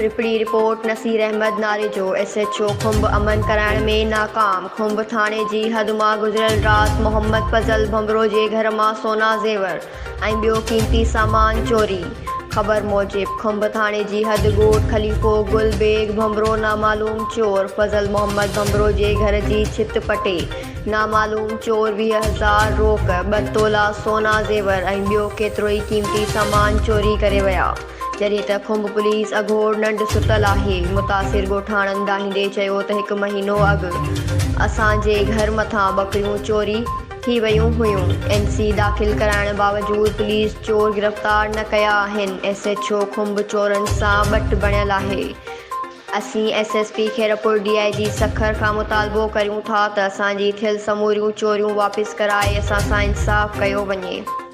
Rohri, report, Naseer Ahmed Narejo, S H O Kumb امن ڪرائڻ ۾ ناڪام، کنڀ ٿاڻي جي حد مان گذريل رات محمد فضل ڀنڀرو جي گهر مان سونا زيور ۽ ٻيو قيمتي سامان چوري، خبر موجب کنڀ ٿاڻي جي حد ڳوٺ خليفو گل بيگ ڀنڀرو نامعلوم چور فضل محمد ڀنڀرو جي گهر جي ڇت پٽي نامعلوم چور 20 هزار روڪ، ٻه تولا سونا زيور ۽ ٻيو ڪيتروئي قيمتي سامان چوري ڪري ويا. جڏهن ته کنڀ پوليس اگهور ننڊ ستل آهي، متاثر ڳوٺاڻن دانهيندي چيو ته هڪ مهينو اڳ اسان جي گهر مٿان ٻڪريون چوري ٿي ويون هيون، اين سي داخل ڪرائڻ باوجود پوليس چور گرفتار نه ڪيا آهن، ايس ايڇ او کنڀ چورن سان ٻٽ بڻيل آهي، اسين S S P Khairpur D I G Sukkur کان مطالبو ڪريون ٿا ته اسان جي ٿيل سموريون چوريون واپس ڪرائي اسان سان انصاف ڪيو وڃي.